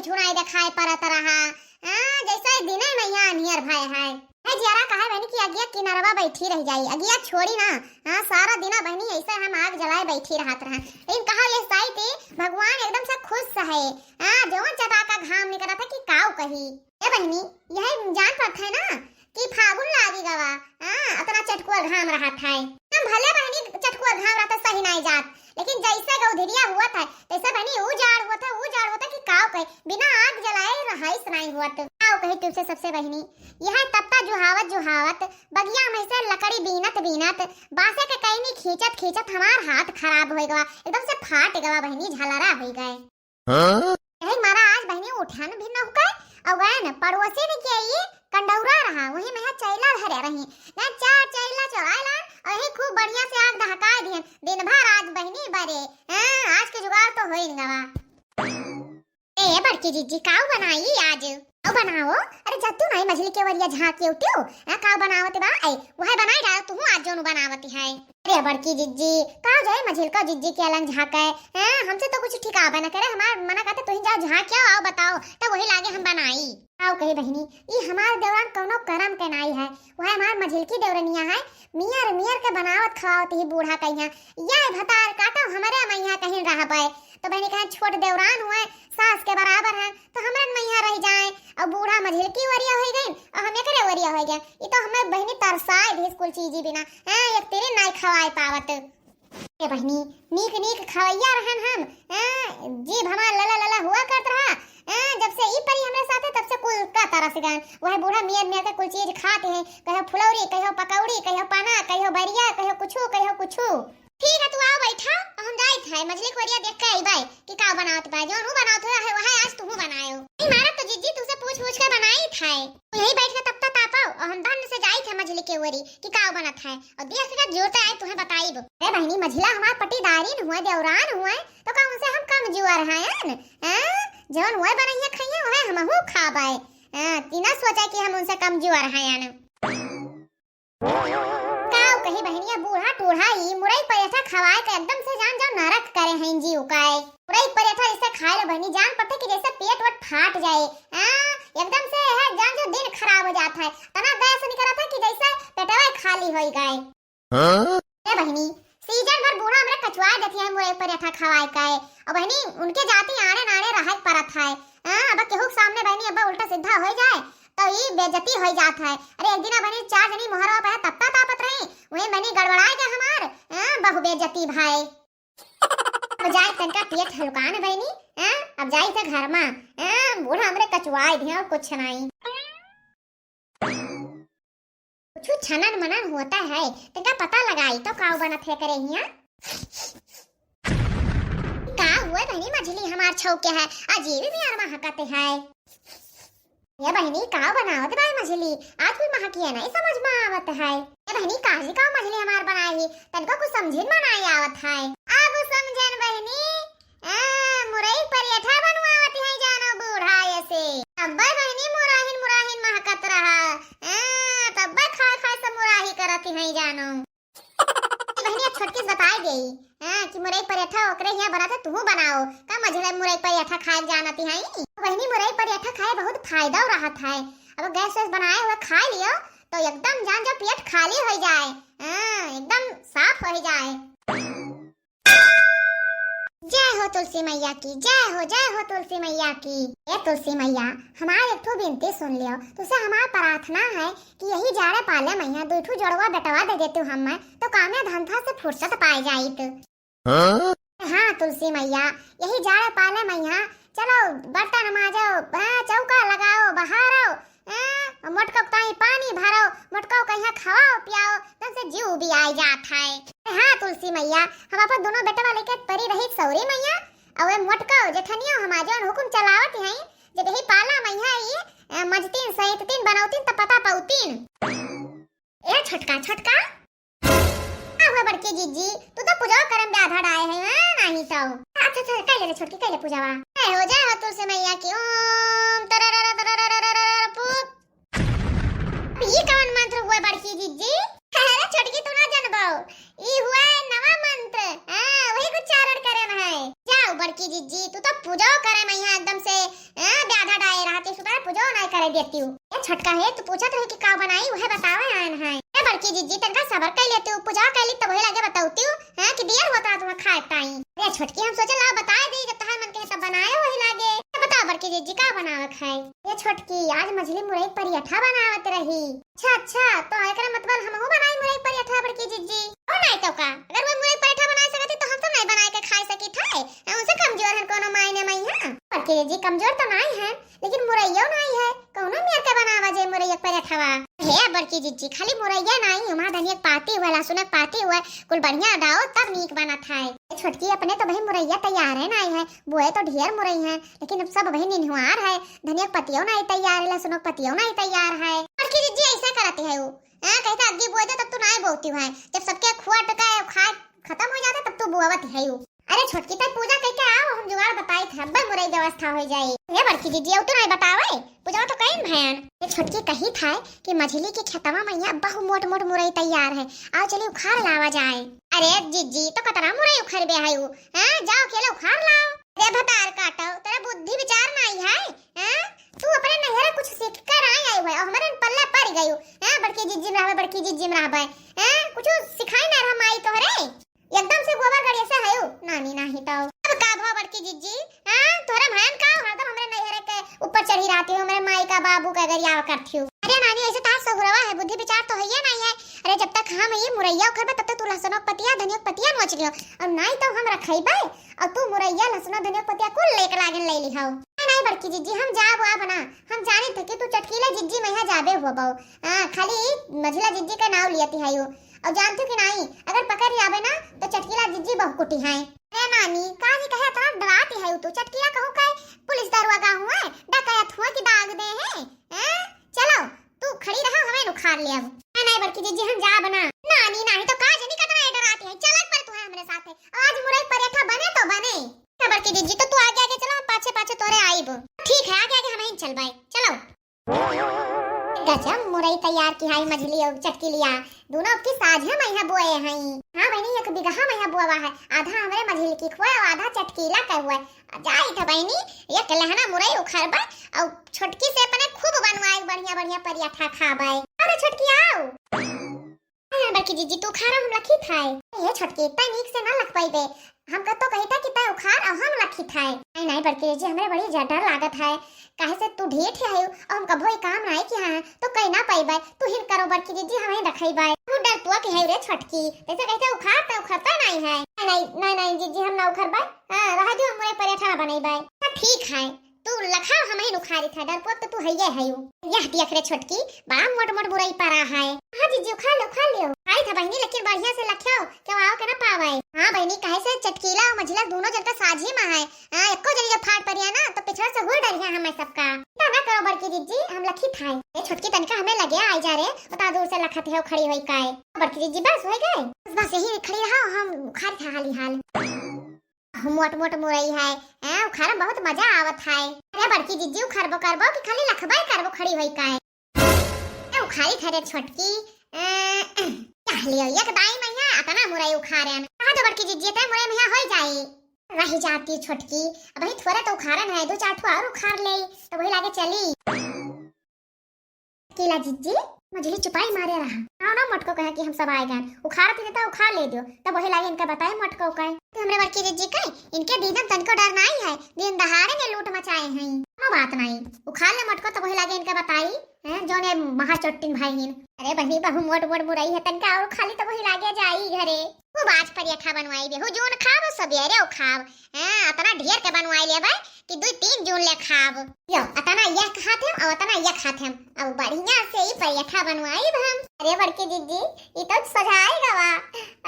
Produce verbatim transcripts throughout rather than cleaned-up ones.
झुनाई देखाए परत रहा। हाँ, जैसे दिने मइहाँ अन्हियर भय है। है जियरा कहे बहिनी कि अगिया किनरवा बैठी रह जाई, अगिया छोड़ी ना। हाँ, सारा दिना बहिनी ऐसे हम आग जलाए बैठी रहत रहा। लेकिन कहा ये साइत भगवान एकदम से खुश है। हाँ, जवन चटा का घाम निकलत है कि काऊ कही। ए बहिनी, यह जान पड़त है ना कि फागुन लागी गवा, हाँ, अतना चटकुआ घाम रहत है। हम भले बहिनी चटकुआ घाम रहत है, सही नाई जात, लेकिन जैसे गौधरिया हुआ था, तैसे बहिनी ऊ जाड़ हुआ था, ऊ जाड़ हुआ था कि काव कहे, बिना आग जलाए रहाइस नाई हुआ तो। काव कहे तुमसे सबसे बहिनी, यह तत्ता जुहावत जुहावत, बगिया में से लकड़ी बीनत बीनत, बांसे के कैनी खींचत खींचत हमार हाथ खराब हो गवा, एकदम से फाट गवा बहिनी, झलरा हो गए। हाँ? यही मारा आज बहिनी उठन भी न हुकै, और गए न पड़ोसी ने के ई कंडौरा रहा, वही में चैला धरे रही, न चार चैला चोराए लान, और यही खूब बढ़िया से आग दहकाए दिहन। दिन भर आज बहिनी बरे, हाँ, आज के जुगाड़ तो होई न गवा। ए बड़की जिज्जी, काऊ बनाई आज? काऊ बनाओ? अरे जब तू नाई मझली के वरिया झांक के उठ्यो, हाँ, काऊ बनावत बा? ए, वह बनाई डालो, तू आज जोन बनावत है। अरे बड़की जिज्जी, का जाए मझिलका जिज्जी के अलंग झाँके? हैं, हमसे तो कुछ ठिकाबे न करे, हमार मना कहते तुहीं जाओ झाँक के आओ, बताओ, तब वही लागे हम बनाई। आओ कही बहिनी, ई हमार देवरान कौनो करम के नाई है, वह हमार मझिलकी देवरनिया है, मियर मियर के बनावत खवावत ही बूढ़ा कहिया, या भतार काटो हमरे मइहाँ कहीं रहबे। तो बहिनी कहे छोट देवरान हुए, सास के बराबर हैं, तो हमरन मइहाँ रह जाए, और बूढ़ा मझिलकी वरिया होई गइन, और हम एकरे वरिया होई गए। ई तो हमें बहिनी तरसाए दिहिस कुल चीजी बिना, हैं, एक तिरिन नाई खवाए पावत। ए बहिनी, नीक नीक खवैया रहन हम, हैं, जीभ हमार लला लला हुआ करत रहा, हैं, जब से ई परी हमरे साथे, तब से कुल का तरस गन। वह बूढ़ा मियर मियर के कुल चीज खात हैं, कहियो फुलौरी, कहियो पकौड़ी, कहियो पना, कहियो बरिया, कहियो कुछू, कहियो कुछू। ठीक है, तू आओ बैठा, हम जाइत है मझली के वरिया देख के अइबै कि का बनावत बा, जौन ऊ बनावत है, वह आज तुहू बनायो। नहीं मारा तो जिज्जी तुसे पूछ पूछ के बनाइत है, तू यही बैठ के तब तक तापाओ, और हम धन से जाइत है मझली के वरी कि का बनत है, और देख के जोरते आए तुहे बताइब। अरे बहिनी, मझिला हमार पटीदारिन हुए, देवरान हुए, तो का उनसे हम कमजोर हैं? हैं? जौन वह बनइया खइया, वह हमहू खाबै। हैं, तीना सोचा कि हम उनसे कमजोर हैं। काऊ कही बहिनिया, बूढ़ा टूढ़ा ई मुरई परेठा खवाए के एकदम से जान जाओ नरक करे हैं जी उकाए। मुरई परेठा जैसे खाए लो बहिनी, जान पड़ते कि जैसे पेट वट फाट जाए। हाँ, एकदम से है जान जो दिन खराब हो जात है। तना गैस निकलत है कि जैसे पेटवा खाली होई गए। हाँ? ए बहिनी, सीजन भर बूढ़ा हमरे कचुआ देती है मुरई परेठा खवाए के। और बहिनी, उनके जाति आड़े नाड़े रहे के परत है। हाँ, अब केहू के सामने बहिनी अब उल्टा सीधा हो जाए, तो ई बेइज्जती हो जात है। अरे, एक दिन बहिनी चार जनी मोहरवा पे तत्ता तापत रही, वही बहिनी गड़बड़ाए के हमार, हाँ, बहु बेइज्जती भाई। अब जाए तनका पेट हलकान बहिनी, हाँ, अब जाए थे घर में, हाँ, बूढ़ा हमरे कचुआए दिया और कुछ नहीं। कुछ छनन मनन होता है, तनका पता लगाई तो काऊ बनत है करे हिया। का हुआ बहिनी, मझली हमार छौके है, अजीब मियार महकत है। ये बहिनी, काऊ बनावत बाय मझली, आज भी महकिया नहीं समझ में आवत है। ये बहिनी, काजी काऊ मझली हमार बनाई, तनको कुछ समझिन में नहीं आवत है। अब समझन बहिनी, आ, मुरई परेठा बनवावत है जानो बूढ़ा ऐसे। तब्बे बहिनी मुराहिन मुराहिन महकत रहा। आ, तब्बे खाए खाए से मुराही करत है जानो। बहिनी, अब छोटकी से बताई गई, हाँ, कि मुरई परेठा ओकरे हिया बनत है, तुहू बनाओ। का मझले मुरई परेठा खाए जानती है? बहिनी, मुरई परेठा खाए बहुत फायदा रहत है। अब गैस वैस बनाए हुए खा लियो, तो एकदम जान जो पेट खाली हो जाए, हाँ, एकदम साफ हो जाए। जय हो तुलसी मैया की, जय हो, जय हो तुलसी मैया की। ए तुलसी मैया, हमार एक ठो बिनती सुन लियो। तुसे हमार प्रार्थना है कि यही जाड़े पाले मैया दुई ठो जोड़वा बेटवा दे देतू हमें, तो कामे धंधा से फुर्सत पाए जाइत। हाँ? हाँ तुलसी मैया, यही जाड़े पाले मैया, चलो बर्तन माजो, हाँ, चौका लगाओ, बहारो, हाँ, मोटको ताई पानी भरो, मोटको कहिया खवाओ पियाओ, तब से जीव भी आई जात है। हाँ तुलसी मैया, हम अपन दोनों बेटवा लेके परी रही सौरी मैया, और मोटको जेठनियो हमार जौन हुकुम चलावत हैं, जब यही पाला मैया ई, अ, मजतीन, सैततीन, बनौतीन, त पता पौतीन। ए छोटका, छोटका, का हुआ बड़की जिज्जी, तू तो पूजा करे में आधा डाए है, हाँ, नहीं तो। अच्छा, अच्छा, कह ले रे छोटकी, कह ले पूजावा। जय हो, जय हो तुलसी मैया की, ओम तररर तररर पुप। अब ये कौन मंत्र हुआ बड़की जिज्जी? अरे छोटकी, तू ना जानबो, ई हुआ नवा मंत्र। हाँ, वही उच्चारण करे में है। जाओ बड़की बड़की जिज्जी, तू तो पूजो करे मइहाँ एकदम से, ए, ब्याधा डाए रहती, सुतरा पूजो नाहीं करे देती हूँ। ए छोटका है, तू पूछत रही कि का बनाई, उहे बतावे आयन है। ए बड़की जिज्जी, तनका सबर कर लेती हूँ, पूजा कर ली तब वही लागे बताती हूँ, हैं, कि दियर होता तुम्हें खाए ताई। ए छोटकी, हम सोचे ला बताए दी, जब तहार मन के तब बनाए वही लागे। ए बताओ बड़की जिज्जी, का बनावे खाए? ए छोटकी, आज मझली मुरई परियठा बनावत रही। अच्छा, अच्छा, तो एकरा मतलब हमहू बनाई मुरई पराठा बड़की जिज्जी? और नाहीं तो का, अगर वो मुरई पराठा बनाए सकती तो हम तो नाहीं बनाए के खाए सकी थे। हम उनसे कमजोर हन कोनो मायने मइहाँ? बड़की जिज्जी, कमजोर तो नाहीं है, लेकिन मुरैयो नाहीं है, कौनो मेर के बनावा जे मुरैया के पराठावा। हे बड़की जिज्जी, खाली मुरैया नाहीं, उमा धनिया के पाती हुए, लहसुन के पाती हुए, कुल बढ़िया डाओ तब नीक बनत है। ए छोटकी, अपने तो भाई मुरैया तैयार है नाहीं है, बोए तो ढेर मुरई है, लेकिन अब सब भाई निन्हुआर है, धनिया के पतियो नाहीं तैयार है, लहसुन के पतियो नाहीं तैयार है। बड़की जिज्जी ऐसे करती है वो, हाँ, कहते अग्गी बोए दे तब तू नाहीं बोती है, जब सबके खुआ टका खाए खत्म हो जाता तब तू बोवत है वो। अरे छोटकी, तै पूजा कइके आओ, हम जुगाड़ बताई थे, अब्बे मुरई व्यवस्था हो जाई। हे बड़की जिज्जी, अब तू नाहीं बतावे, पूजा तो कइन भयन। ये छोटकी कही था कि मझली के खेतवा मइहाँ बहु मोट मोट मुरई तैयार है, आओ चली उखाड़ लावा जाए। अरे जिज्जी, तो कतरा मुरई उखरबे है वो, हाँ, जाओ अकेले उखाड़ लाओ। अरे भतार काटो, तेरा बुद्धि विचार नाहीं है, हैं? तू अपने नैहरे कुछ सीख कर आई, आई हुए, और हमारे पल्ले पड़ गई, हैं? बड़की जिज्जी में रहबे, बड़की जिज्जी में रहबे, हैं? कुछ सिखाई ना रहा माई तोहरे, एकदम से गोबर गड़िया से हयू, नानी नाहीं तो। अब का भा बड़की जिज्जी, हाँ? तोहरे भयन का हरदम हमरे नैहरे के ऊपर चढ़ी रहती हो, हमरे माई का बाबू का गरियावा करती हो। अरे नानी, ऐसे तार सहुरवा है, बुद्धि विचार तो हइये नाहीं है। अरे जब तक हम ये मुरैया उखरबे तब तक तू लहसुन के पतिया, धनिया के पतिया नोच लियो, और नाहीं तो हम रखइबे। और तू मुरैया, लहसुन, धनिया पतिया कुल लेके लागन ले लिहाओ। नाहीं, नाहीं बड़की जिज्जी, हम जाब आब ना, हम जानी थे कि तू चटकीला जिज्जी मइहाँ जाबे होबो। हाँ, खाली मझिला जिज्जी का नाव लियती है यू। और जानती हो कि नाहीं, अगर पकड़ जाबे ना तो चटकीला जिज्जी बहु कुटी है। अरे नानी, का जी कहे इतना डराती है तू? चटकीला कहूँ का पुलिस दरोगा हुआ, डकैत हुआ कि दाग दे है? हैं? चलो, तू खड़ी रहा, हमें उखाड़ ले अब। नाहीं, नाहीं बड़की जिज्जी, हम जाब ना। नानी, नाहीं तो का जनी कतना डराती है, चल पर तू है हमरे साथ है। आज मुरई पराठा बने तो बने। तो बड़की जिज्जी, तो तू आगे आगे चलो, हम पाछे पाछे तोरे आइब। ठीक है, आगे आगे हम ही चलबे, चलो। गजब मुरई तैयार की है मझली और चटकीलिया, दोनों अब की साझे मइहाँ बोए हैं। हाँ बहिनी, एक बिगहा मइहाँ बोवा है, आधा हमरे मझली की हुए और आधा चटकीला का हुए। जाई तो बहिनी, एक लहना मुरई उखरबे और छोटकी से अपने खूब बनवाई बढ़िया बढ़िया पराठा खाबे। अरे छोटकी आओ। हाँ, बड़की जिज्जी, तू उखारा, हम लखी थाए। ए छोटकी, इतना नीक से ना लख पाइबे। हम कतो कही था कि तै उखार और हम लखी थाए। नाहीं, नाहीं, बड़की जिज्जी, हमरे बड़ी ज-, डर लागत है। काहे से तू ढेठ है और हम कभो ई काम नाहीं किया है, तो कई ना पाइबे। तू हिन करो बड़की जिज्जी, हम ही रखइबे। तू डरपुआ के है रे छोटकी, जैसे कहते उखार तो उखरता नाहीं है। नाहीं, नाहीं, नाहीं, नाहीं जिज्जी, हम ना उखरबे। हाँ, रह दियो, हमरे पराठा ना बनइबे। हाँ, ठीक है। तू लखा, हम ही उखारी था, डरपोक तो तू हइये है यू। यह देख रे छोटकी, बड़ा मोट मोट मुरई परा है। हाँ जिज्जी, उखाड़ लो, उखाड़ लियो। आई था बहिनी, लेकिन बढ़िया से लख्याओ, क्यों आओ के ना पावे। हाँ बहिनी, काहे से चटकीला और मझिला दोनों जन का साझी में है। हाँ, एको जनी जो फाट परिया ना, तो पिछड़ा से हुल डरिया हमें सबका। चिंता ना करो बड़की जिज्जी, हम लखी थाए। ए छोटकी, तनका हमें लगे आई जा रे, उतना दूर से लखत है खड़ी होई काए। बड़की जिज्जी, बस हो गए, बस, बस यही खड़ी रहा, हम उखारी था हाली हाल। मोट मोट मुरई है, हैं, उखारे में बहुत मजा आवत है। अरे बड़की जिज्जी, उखरबो करबो कि खाली लखबे करबो खड़ी होई काए? ए, उखारी थरे छोटकी, ए, कह लियो, एक दाई मइहाँ अतना मुरई उखारेन। कहा तो बड़की जिज्जी, ते मुरई मइहाँ होई जाई। रह जाती छोटकी, अबहीं थोरे तो उखारेन है, दो चार ठो और उखार ले, तो वही लागे चली। कीला जिज्जी, मझली चुपाई मारे रहा। हाँ ना, मोटको कहे कि हम सब आए गए। उखार थे तो उखार ले दियो। तब वही लागे इनका बताए मोटको कहे। तो हमरे बड़की जिज्जी कहे, इनके दीदन तनको डर नाहीं है, दिन दहाड़े में लूट मचाए हैं। कोनो बात नाहीं। उखार ले मोटको, तब वही लागे इनका बताई, हैं, जौन ये महाचोटिन भाई हिन। अरे बहिनी, बहु मोट मोट मुरई है, तनका और खाली तब वही लागे जाई घरे। वो बाज पराठा बनवाई बे, हो जौन खाब सबेरे वो खाब। हाँ, अतना ढेर के बनवाई लेबे कि दुई तीन जून ले खाब। यो, अतना यह खात हम, और अतना यह खात हम। अब बढ़िया से ही पराठा बनवाई हम। अरे बड़की जिज्जी, ई तो सजाए गवा।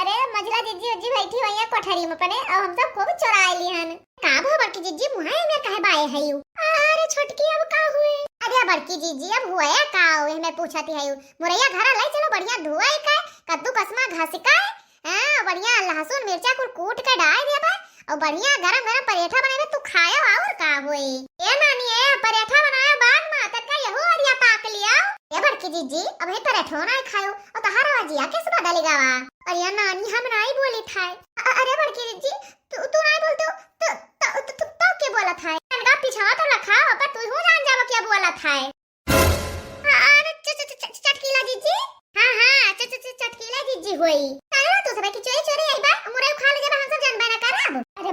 अरे मझला जिज्जी उज्जी बैठी हुई है कोठरी में अपने, और हम सब खूब चोराए ली हन। का भा बड़की जिज्जी, मुहाए में कहे बाए है यू? अरे छोटकी, अब का हुए? अरे बड़की जिज्जी, अब हुए का हुए, हमें पूछती है यू। मुरैया घरा ले चलो, बढ़िया धोए के, कद्दू कसमा घस के, हाँ, बढ़िया लहसुन मिर्चा कुल कूट के डाल देबे, और बढ़िया गरम गरम पराठा बनावे, तू खायो और का होई। ए नानी, ए पराठा बनायो बाद में, तनका यहू अरिया ताक लियो। ए बड़की जिज्जी, अब ही पराठो ना खायो, और तहारा जिया किस बदल गवा? अरे नानी, हम नाहीं बोली थाए। अ-, अरे बड़की जिज्जी, तू, तू नाहीं बोलते हो, तो, तो,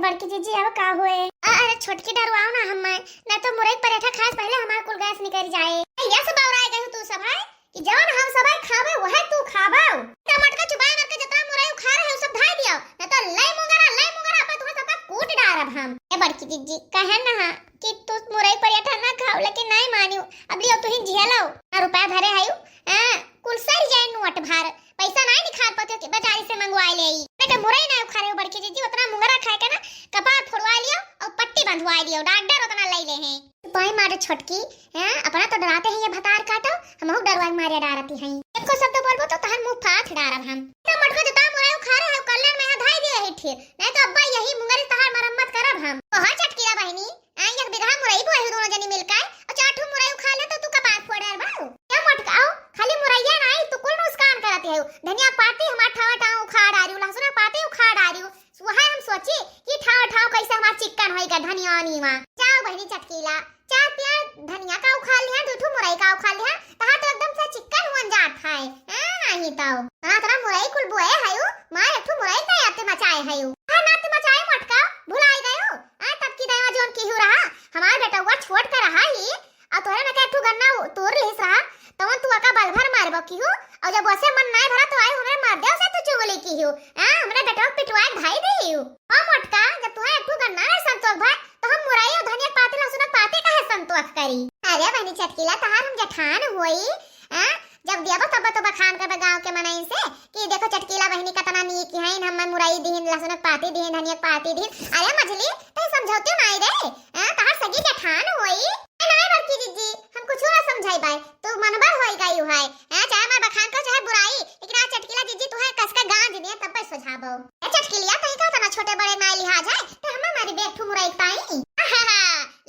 बड़की जीजी, अब का होए? अ-, अरे छोटकी, डरवाओ ना हम्मे, ना तो मुरई पराठा खाए से पहले हमार कुल गैस निकल जाए। ए, ये सब बौराए गए हो तू सब, है कि जौन हम सब है खाबे, वह तू खाबो। तो मोटका चुबाए मार के जितना मुरई उखाड़े है, उ सब धाई दियो, ना तो लई मुंगरा, लई मुंगरा, अपन तुम्हें सबका कूट डारब हम। ए बड़की जीजी, कहे ना कि तू मुरई पराठा ना खाओ, लेकिन नहीं मानियो। अब लियो तू ही झेलो, ना रुपया धरे है, आ, कुल सर जाए नोट भर। पैसा नाहीं निकाल पाते कि बाजारी से मंगवाए ले आई। बेटा, मुरई नाहीं उखाड़े हो बड़की जीजी, उतना मुंगरा खाए के ना कपार फोड़वाए लियो और पट्टी बंधवाए लियो, डॉक्टर उतना ले ले हैं। तो भाई मारे छोटकी, हैं, अपना तो डराते हैं ये भतार काटो, हमहू डरवा के मारे डारती हैं। एको शब्द बोलबो तो तहन मुंह फाथ डारब हम। तो मोटको जता मुरई उखाड़े है, कल्याण में यहाँ धाई दिए है ठीक, नहीं तो अब्बा यही मुंगरी तहार मरम्मत करब हम। कहा चटकीला बहिनी, आ, एक बीघा मुरई बोए हो दोनों जनी मिलकर, और चार ठो मुरई उखाड़ ले तो तू कपार फोड़ डार बाऊ। क्या मोटकाओ, खाली मुरैया नाहीं, तू कुल नुकसान करत है। धनिया पाती हमार ठावा ठाव उखाड़ आ रही हूँ, लहसुन पाती उखाड़ आ रही हूँ। वह हम सोची कि ठाव ठाव कैसे हमार चिक्कन होई का धनिया नीवा। जाओ बहिनी चटकीला, चार पिया धनिया का उखाड़ लिया, दो ठो मुरई का उखाड़ लिया, तहार तो एकदम से चिक्कन हुअन जात है। आ, नाहीं तो। हाँ, तोरा मुरई कुल बोए है, मार एक ठो मुरई का आते मचाए है। हाँ, नाते मचाए मोटका, भुलाई गयो। आ, तब की दया जोन की हो रहा, हमार बेटवा छोट का रहा ही, आ तोरे में के एक ठो गन्ना उ-, तोड़ लेस रहा, तवन तू आका बल भर मारबो की हो, और जब वैसे मन नाय भरा तो आयो हमरे मर्दे से तू चुगली की हो, आ, हमरे बेटवा पिटवाए भाई दे हो। हाँ मोटका, जब तू एक ठो गन्ना नहीं संतोष भाई, तो हम मुरई और धनिया पाती लहसुन पाती काहे संतोष करी? अरे बहनी चटकीला, तहार हम जेठान होई, आ, जब दियाबो तब तो बखान करबे गाँव के मनई से कि देखो चटकीला बहिनी कतना नीक हईन, हम्मे मुरई दीन, लहसुन के पाती दीन, धनिया के पाती दीन। अरे मझली, तै समझौते माई रे, हैं, तहार सगी जेठान होई। ए नाई बड़की जीजी, हम कुछो ना समझाई बाय, तू मनबा होई गई है, हैं, चाहे मैं बखान को चाहे बुराई, लेकिन आज चटकीला जीजी तुहे कस के गांज दिए तब पे सुझाबो। ए चटकीलिया, तई का तना छोटे बड़े नाई लिहाज है, ते हम्मे मारी बेठू मुरई ताई।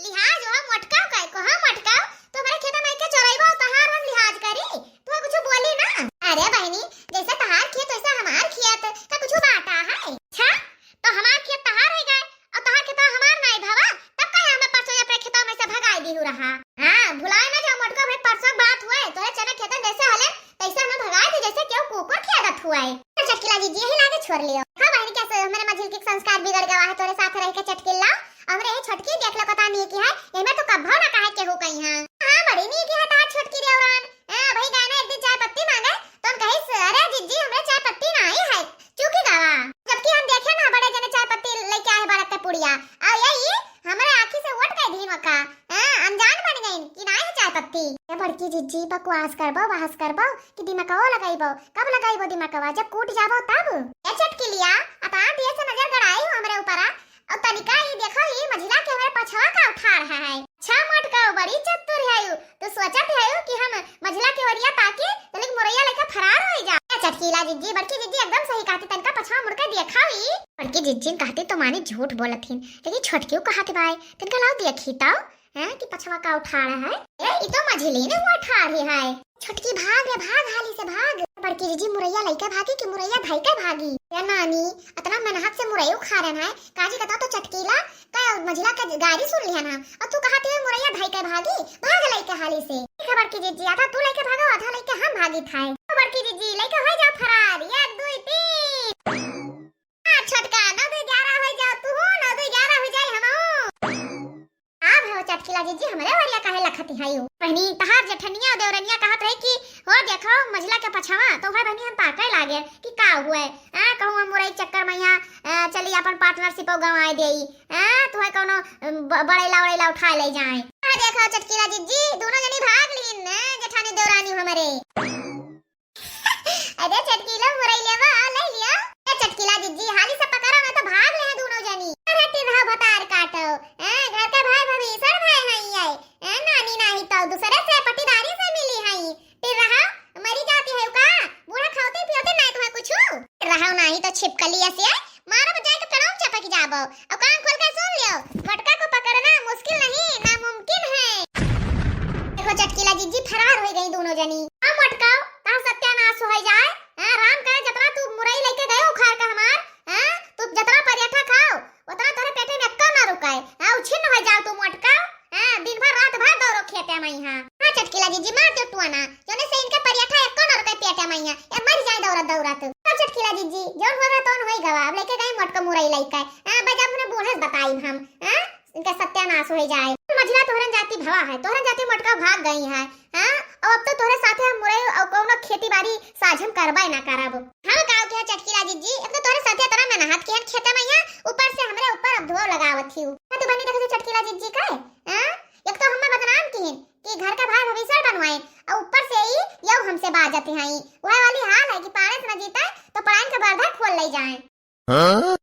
लिहाज हो मोटकाओ, काय को हाँ मोटकाओ, तो हमरे खेता में के चोरइबो, तहार हम लिहाज करी, तू कुछ बोली ना। अरे बहिनी, जैसे तहार खेत वैसे हमार खेत, का कुछ बाटा है? अच्छा, तो हमार खेत तहार है गए और तहार खेत हमार नाई भवा, तब काहे हमें परसों अपने खेतों में से भगाई दी हो रहा? हाँ, भुलाए ना जाओ मोटको भाई, परसों बात हुआ है, तोरे चने खेतन जैसे हले तैसे हमें भगाए थे जैसे केहू कुकुर खेदत हुआ है। तो चटकीला जीजी यही लागे छोड़ लियो। हाँ बहनी, कैसे हमरे मझिल के संस्कार बिगड़ गवा है तोरे साथ रह के चटकीला। हमरे यही छोटकी देख लो कता नीक है, एमे तो कभो ना कहे केहू कहीं है। हाँ बड़ी नीक है तार छोटकी देवरान। हाँ भाई गाना एक दिन चाय पत्ती मांगे तो हम कही, अरे जीजी हमरे चाय पत्ती ना आई है, चूकी गावा। जबकि हम देखे ना बड़े जने चाय पत्ती लेके आए बड़ा ते पुड़िया, और यही हमरे आँखी से उठ गई धीमा का। हाँ, अनजान बन गई कि नाई है चाय पत्ती। ए बड़की जिज्जी, बकवास करबो, बहस करबो कि दिमकवा लगाइबो? कब लगाइबो दिमकवा? जब कूट जाबो तब। ए चटकिलिया, अता दिए से नजर गड़ाई हो हमरे ऊपरा, और तनिका ई देखो, ई मझिला के हमरे पछवा का उठार है। अच्छा मोटका, बड़ी चतुर है यू। तू सोचत है यू कि हम मझिला के ओरिया ताकी, तनिक मुरैया लेके फरार हो जा। ए चटकीला जिज्जी, बड़की जिज्जी एकदम सही कहती, तनिका पछवा मुड़ के देखा ई। बड़की जिज्जी कहती तो मानी झूठ बोलत हिन, लेकिन छोटकियो कहती भाई, तनिका लाओ देखी तो। हैं, कि पछवा का उठाड़ा है? ए, ई तो मझिली ने हुआ ठाड़ ही है। छोटकी भाग रे, भाग हाली से भाग। बड़की जीजी मुरैया लइके भागी कि मुरैया धइके भागी? ए नानी, अतना मेहनत से मुरई उखाड़न है, काजी कता तो चटकीला का मझिला के गारी सुन लिहन हम। और तू कहती है मुरैया धइके भागी? भाग लइके हाली से। ठीक है बड़की जीजी, आधा तू लइके भागो, आधा लइके हम भागी थाए। तो बड़की जीजी लइके हो जाओ फरार, एक, दुई, तीन। हाँ, छोटका, नौ दू ग्यारह हो जाओ तू, नौ दू ग्यारह हो जाए हम। आ भयो चटकीला जीजी, हमरे ओरिया काहे लखती है यू? बहनी, तहार जेठनिया और देवरनिया कहत रहे कि हो देखो मझिला के पछवा, तो भाई बहनी हम ताके लागे कि का हुए। आ, कहूँ हम मुरई चक्कर में यहाँ, आ, चली अपन partnership गंवाए देई। आ, तुहे कौनो, अम, ब-, बड़ैला उड़ैला उठा ले जाए। आ, देखो चटकीला जीजी, दोनों जनी भाग लीन, आ, जेठानी देवरानी हमरे। अरे चटकीला मुरई लेवा, आ ले लिया। ए चटकीला जीजी, हाली से पकड़ा ना तो भाग ले दोनों जनी। अरे टिरहा भतार काटो। ए, घर के भाई भाभी, सर भाई हैं ये। ए, नानी नाही तो दूसरे से पटीदारी से मिली हैं। टिरहा, मरी जाती है का? बूढ़ा खाते पियोते नहीं तुम्हें कुछ। टिरहा नाही तो छिपकली ऐसी है। मारो बजाय के पेड़ों में चपक जाबो। अब कान खोल के सुन लियो, मोटका को पकड़ना मुश्किल नहीं, नामुमकिन है। देखो चटकीला जीजी, फरार हो गई दोनों जनी। हाँ मोटका, तार सत्यानाश हो जाए। हाँ, राम करे जतना तू मुरई लेके गए उखाड़ के हमार, हाँ, तू जतना परियठा खाओ, उतना तोरे पेटे में एक्का ना रुकाए। हाँ, उछिन्न हो जाओ तू मोटका। हाँ, दिन भर रात भर दौड़ो खेते में यहाँ। हाँ, चटकीला जीजी, मार दो टुआना, जोने से इनके परियठा एक्का ना रुकाए पेटे में यहाँ। ये मर जाए दौड़त दौड़त। हाँ, चटकीला जिज्जी, जौन हो रहा तौन होई गवा, अब लेके गई मोटका मुरई लइके। हाँ, बजा अपने बूढ़े से बताई हम, हाँ, इनका सत्यानाश हो जाए। मझिला तोहरन जाति भवा है, तोहरन जाति मोटका भाग गई है, हाँ, और अब तो तोहरे साथे हम मुरई और कौनो खेती बाड़ी साझम करबे ना करब। हम का किया चटकीला जिज्जी, एक तो तोहरे साथे इतना मेहनत किहन खेते में, यहाँ ऊपर से हमरे ऊपर अब धुआं लगावत ही। तू बनी देखे चटकीला जिज्जी का, हाँ, एक तो हमें बदनाम किहन कि घर का भाई भविष्य बनवाए, और ऊपर से ही यऊ हमसे बाजत हैं। वह वाली हाल है कि पारस न जीते तो पराइन का बरधा खोल ले जाए। हाँ?